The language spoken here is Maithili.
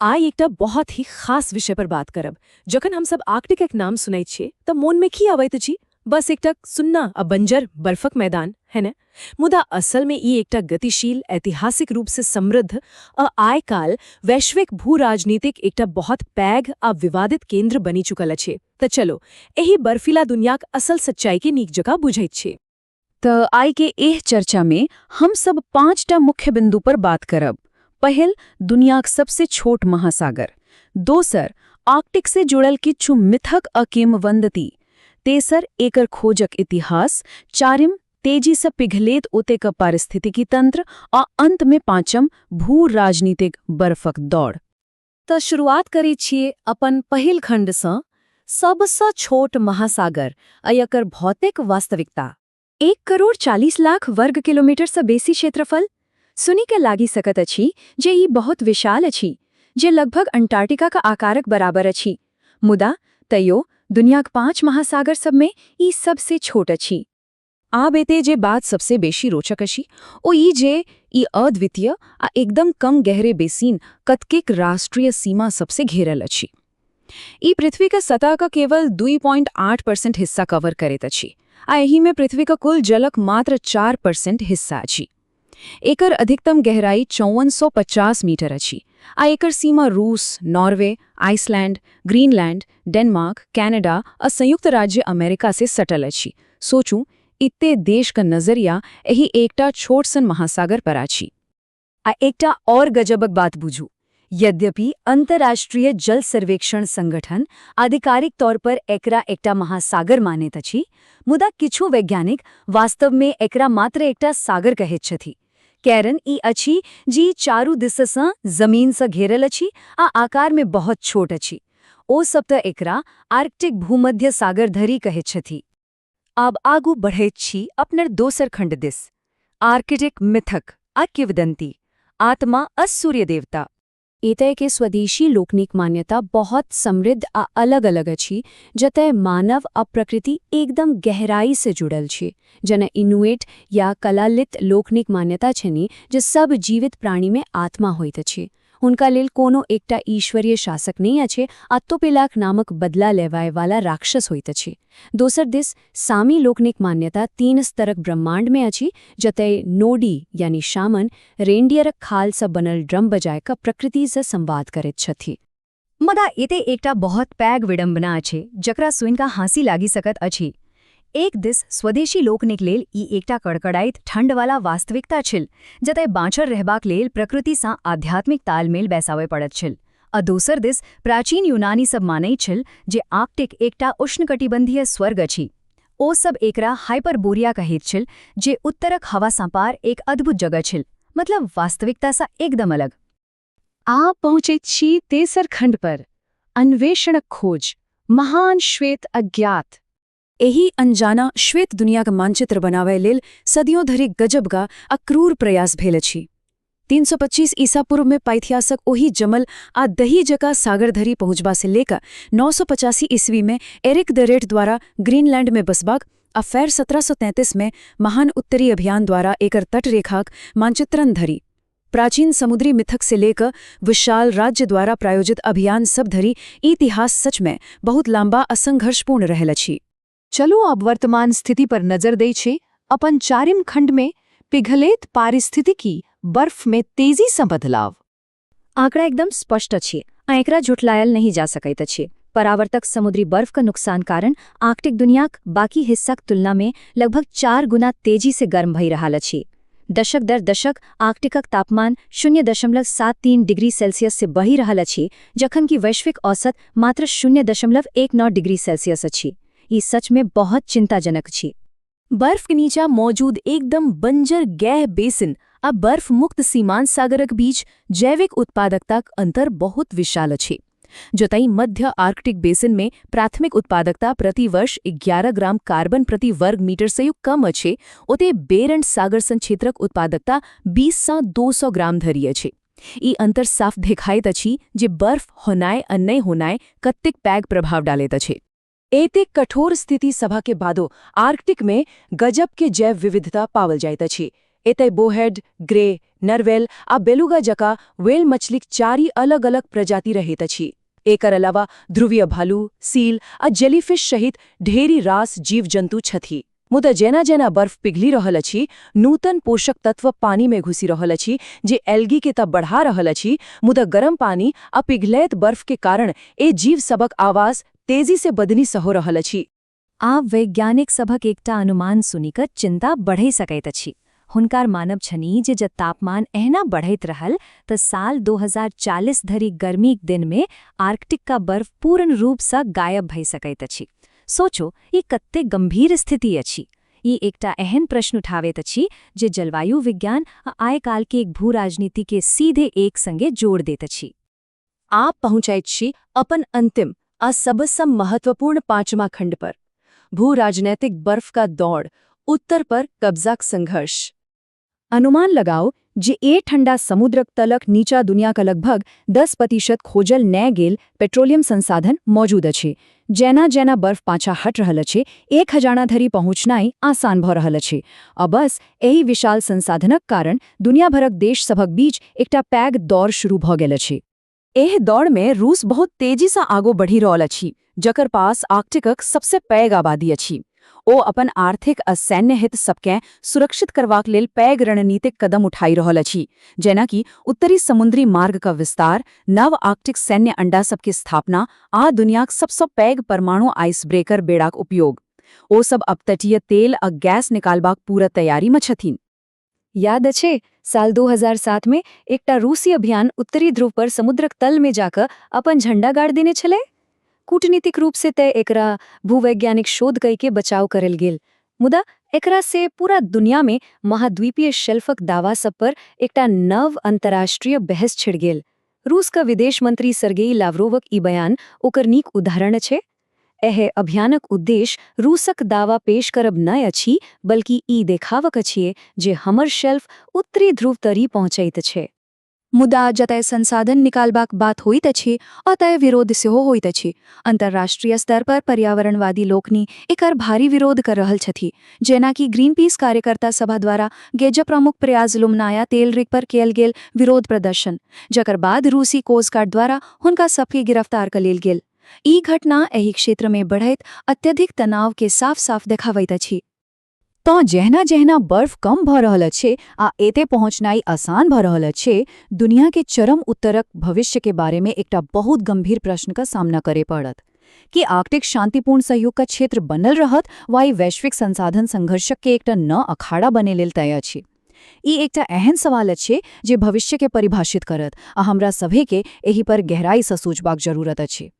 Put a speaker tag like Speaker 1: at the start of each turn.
Speaker 1: आइ एकटा बहुत ही खास विषय पर बात करब। जखन हमसब आर्कटिकक नाम सुनैत छियै तऽ मोनमे की अबैत अछि? बस एकटा सुन्ना आ बंजर बर्फक मैदान, है ने? मुदा असलमे ई एकटा गतिशील, ऐतिहासिक रूपसँ समृद्ध आ आइ-काल्हि वैश्विक भू-राजनीतिक एकटा बहुत पैघ आ विवादित केंद्र बनि चुकल अछि। तऽ चलो, एहि बर्फीला दुनियाक असल सच्चाई के नीक जकाँ बुझैत छी।
Speaker 2: तऽ आइ के एह चर्चा में हम सब 5टा मुख्य बिंदु पर बात करब। पहिल, दुनियाक सबसे छोट महासागर। दोसर, आर्कटिक से जुड़ल किछु मिथक आ किंवदंती। तेसर, एकर खोजक इतिहास। चारिम, तेजी से पिघलेत ओतेक पारिस्थितिकी तंत्र आ अंत में पांचम, भू राजनीतिक बर्फक दौड़।
Speaker 1: तऽ शुरुआत करै छियै अपन पहिल खंडसँ, सबसँ छोट महासागर आ एकर भौतिक वास्तविकता।
Speaker 3: 1 करोड़ 40 लाख वर्ग किलोमीटर सँ बेसी क्षेत्रफल सुनि के लागि सकैत अछि जे ई बहुत विशाल अछि, जे लगभग अंटार्कटिका आकारक बराबर अछि। मुदा तैयो दुनियाक पाँच महासागर सबमे ई सबसे छोट अछि।
Speaker 2: आब एते जे बात सबसे बेसी रोचक अछि, ओ ई जे ई अद्वितीय आ एकदम कम गहरे बेसिन कतेक राष्ट्रीय सीमा सबसे घेरल अछि। ई पृथ्वी के सतह का केवल 2.8% हिस्सा कवर करैत अछि आ एहिमे पृथ्वी का कुल जलक मात्र 4% हिस्सा अछि। एकर अधिकतम गहराई 5450 मीटर अछि आ एकर सीमा रूस, Norway, Iceland, Greenland, Denmark, Canada आ संयुक्त राज्य अमेरिका से सटल अछि। सोचू, इते देश का नजरिया एहि एकटा छोट सन महासागर पर अछि।
Speaker 1: आ एकटा और गजबक बात बुझू। यद्यपि अंतर्राष्ट्रीय जल सर्वेक्षण संगठन आधिकारिक तौर पर एकरा एकटा महासागर मानैत अछि, मुदा किछु वैज्ञानिक वास्तवमे एकरा मात्र एकटा सागर कहैत छथि। कारण ई अछि जे ई चारू दिससँ जमीनसँ घेरल अछि आ आकारमे बहुत छोट अछि। ओ सब तऽ एकरा आर्कटिक भूमध्य सागर धरि कहैत छथि। आब आगू बढ़ैत छी अपनर दोसर खंड दिस, आर्कटिक मिथक आ किंवदंती, आत्मा आ सूर्य देवता। एतय के स्वदेशी लोकनिक मान्यता बहुत समृद्ध आ अलग-अलग अछि, जतय मानव आ प्रकृति एकदम गहराई से जुड़ल छै। जेना इनुएट या कलालित लोकनिक मान्यता छनि जे सब जीवित प्राणीमे आत्मा होइत अछि। हुनका लेल कोनो एकटा ईश्वरीय शासक नहि अछि आ तोपेलाक नामक बदला लेवाय वाला राक्षस होइत अछि। दोसर दिस सामी लोकनिक मान्यता तीन स्तरक ब्रह्मांडमे अछि, जतय नोडी यानी शामन रेंडियरक खालसँ बनल ड्रम बजाय कऽ प्रकृतिसँ संवाद करैत छथि।
Speaker 3: मुदा एते एकटा बहुत पैघ विडंबना अछि, जकरा सुनि कऽ हँसी लागि सकैत अछि। एक दिस स्वदेशी लोकनिक लेल ई एकटा कड़कड़ाइत ठंडवाला वास्तविकता छल, जतय बाँचल रहबाक लेल प्रकृतिसँ आध्यात्मिक तालमेल बैसाबय पड़ैत छल, आ दोसर दिस प्राचीन यूनानी सब मानैत छल जे आर्कटिक एकटा उष्णकटिबंधीय स्वर्ग अछि। ओ सब एकरा हाइपरबोरिया कहैत छल, जे उत्तरक हवासँ पार एक अद्भुत जगह छल। मतलब वास्तविकतासँ एकदम अलग।
Speaker 2: आ पहुँचैत छी तेसर खंड पर, अन्वेषणक खोज, महान श्वेत अज्ञात। एहि अनजाना श्वेत दुनियाक मानचित्र बनाबै लेल सदियों धरि गजबगा आ क्रूर प्रयास भेल अछि। 325 ईसा पूर्व में पाइथियासक ओहि जमल आ दही जकाँ सागर धरि पहुँचबा से लेकर 985 ईस्वी में एरिक द रेड द्वारा ग्रीनलैंड में बसबाक आ फेर 1733 में महान उत्तरी अभियान द्वारा एकर तटरेखाक मानचित्रण धरि, प्राचीन समुद्री मिथक से लेकर विशाल राज्य द्वारा प्रायोजित अभियान सब धरि, इतिहास सच में बहुत लंबा आ संघर्षपूर्ण रहल अछि।
Speaker 1: चलू, अब वर्तमान स्थिति पर नजर दै छी अपन चारिम खंड में, पिघलेत पारिस्थितिकी, बर्फ में तेजी सँ बदलाव।
Speaker 3: आंकड़ा एकदम स्पष्ट अछि आ एकरा झुठलायल नहि जा सकैत अछि। परावर्तक समुद्री बर्फ का नुकसान कारण आर्कटिक दुनियाक बाकी हिस्साक तुलना में लगभग 4 गुना तेजी से गर्म भई रहल अछि। दशक दर दशक आर्कटिकक तापमान 0.73 डिग्री सेल्सियस से बढ़ि रहल अछि, जखन कि वैश्विक औसत मात्र 0.19 डिग्री सेल्सियस अछि। ई सच में बहुत चिंताजनक अछि।
Speaker 1: बर्फ के नीचा मौजूद एकदम बंजर गैह बेसिन आ बर्फ मुक्त सीमांत सागरक बीच जैविक उत्पादकताक अंतर बहुत विशाल अछि। जतई मध्य आर्कटिक बेसिन में प्राथमिक उत्पादकता प्रति वर्ष 11 ग्राम कार्बन प्रति वर्ग मीटर से कम अछि, ओते बेरेंट्स सागर सन क्षेत्रक उत्पादकता 20 सँ 200 ग्राम धरि अछि। ई अंतर साफ देखाइत अछि जे बर्फ होनाय आ नहि होनाय कतेक पैघ प्रभाव डालैत अछि। एतेक कठोर स्थिति सभा के बादो आर्कटिक में गजब के जैव विविधता पावल जाइत अछि।
Speaker 2: एतय बोहेड, ग्रे, नरवेल आ बेलुगा जकाँ व्हेल मछलीक 4 अलग-अलग प्रजाति रहैत अछि। एकर अलावा ध्रुवीय भालू, सील आ जेलीफिश सहित ढेरी रास जीव-जन्तु छथि। मुदा जेना जेना बर्फ पिघलि रहल अछि, नूतन पोषक तत्व पानी में घुसि रहल अछि, जे एल्गी के तब बढ़ा रहल अछि, मुदा गरम पानी आ पिघलैत बर्फ के कारण ए जीव सबक आवास तेजी से बदलि सहो रहल अछि।
Speaker 3: आब वैज्ञानिक सभक एकटा अनुमान सुनि कऽ चिंता बढ़ि सकैत अछि। हुनकर मानब छनि जे जब तापमान एहना बढ़ैत रहल तऽ साल 2040 धरि गर्मीक दिनमे आर्कटिक का बर्फ पूर्ण रूपसँ गायब भए सकैत अछि। सोचो, ई कते गंभीर स्थिति अछि। ई एकटा एहन प्रश्न उठाबैत अछि जे जलवायु विज्ञान आ आइ काल्हि के एक भू राजनीति के सीधे एक संगे जोड़ दैत अछि।
Speaker 2: आप पहुँचैत छी अपन अंतिम आ सबसँ महत्वपूर्ण पांचवा खंड पर, भू राजनैतिक बर्फ का दौड़, उत्तर पर कब्जाक संघर्ष।
Speaker 1: अनुमान लगाओ जे ए ठंडा समुद्रक तलक नीचा दुनिया का लगभग 10% खोजल नै गेल पेट्रोलियम संसाधन मौजूद अछि। जेना जेना बर्फ पाछा हट रहल अछि, एक खजाना धरि पहुँचनाइ आसान भऽ रहल अछि। आ बस एहि विशाल संसाधनक कारण दुनिया भरक देश सभक बीच एकटा पैघ दौड़ शुरू भऽ गेल अछि।
Speaker 2: एह दौड़ में रूस बहुत तेजी सँ आगू बढ़ि रहल अछि, जकर पास आर्कटिकक सबसे पैघ आबादी अछि। ओ अपन आर्थिक आ सैन्य हित सबकेँ सुरक्षित करबाक लेल पैघ रणनीतिक कदम उठाई रहल अछि, जेनाकि उत्तरी समुद्री मार्ग का विस्तार, नव आर्कटिक सैन्य अंडा सबके स्थापना आ दुनियाक सबसँ पैघ परमाणु आइस ब्रेकर बेड़ाक उपयोग। ओ सब अपतटीय तेल आ गैस निकालबाक पूरा तैयारी में छथिन।
Speaker 1: याद अछि, साल 2007 में एकटा रूसी अभियान उत्तरी ध्रुव पर समुद्रक तल में जाकऽ अपन झंडा गाड़ देने छलै। कूटनीतिक रूप से तय एकरा भूवैज्ञानिक शोध कई के बचाव करल गेल, मुदा एकरा से पूरा दुनिया में महाद्वीपीय शेल्फक दावा सब पर एकटा नव अंतर्राष्ट्रीय बहस छिड़ गेल। रूस का विदेश मंत्री सर्गेई लावरोवक ई बयान ओकर नीक उदाहरण छै। एह अभियानक उद्देश्य रूसक दावा पेश करब नहि अछि, बल्कि ई देखावक अछि जे हमर शेल्फ उत्तरी ध्रुव तरी पहुँचैत छै।
Speaker 4: मुदा जतय संसाधन निकालबाक बात होइत अछि, ओतय विरोध सेहो होइत अछि। अंतर्राष्ट्रीय स्तर पर पर्यावरणवादी लोकनि एकर भारी विरोध कर रहल छथि, जेनाकि ग्रीनपीस कार्यकर्ता सभा द्वारा गेजा प्रमुख प्रयाज लुमनाया तेल रिग पर कयल गेल विरोध प्रदर्शन, जकर बाद रूसी कोस्टगार्ड द्वारा हुनका सबके गिरफ्तार कऽ लेल गेल। ई घटना एहि क्षेत्र में बढ़ैत अत्यधिक तनाव के साफ साफ देखाबैत अछि।
Speaker 1: तँ जहिना जहिना बर्फ कम भऽ रहल अछि आ एते पहुँचनाइ आसान भऽ रहल अछि, दुनिया के चरम उत्तरक भविष्य के बारे में एकटा बहुत गंभीर प्रश्न का सामना करे पड़त कि आर्कटिक शांतिपूर्ण सहयोग का क्षेत्र बनल रहत वा ई वैश्विक संसाधन संघर्षक के एकटा न अखाड़ा बने लेल तय अछि। ई एकटा एहन सवाल अछि जे भविष्य के परिभाषित करत आ हमरा सभे के एहि पर गहराई सँ सोचबाक जरूरत अछि।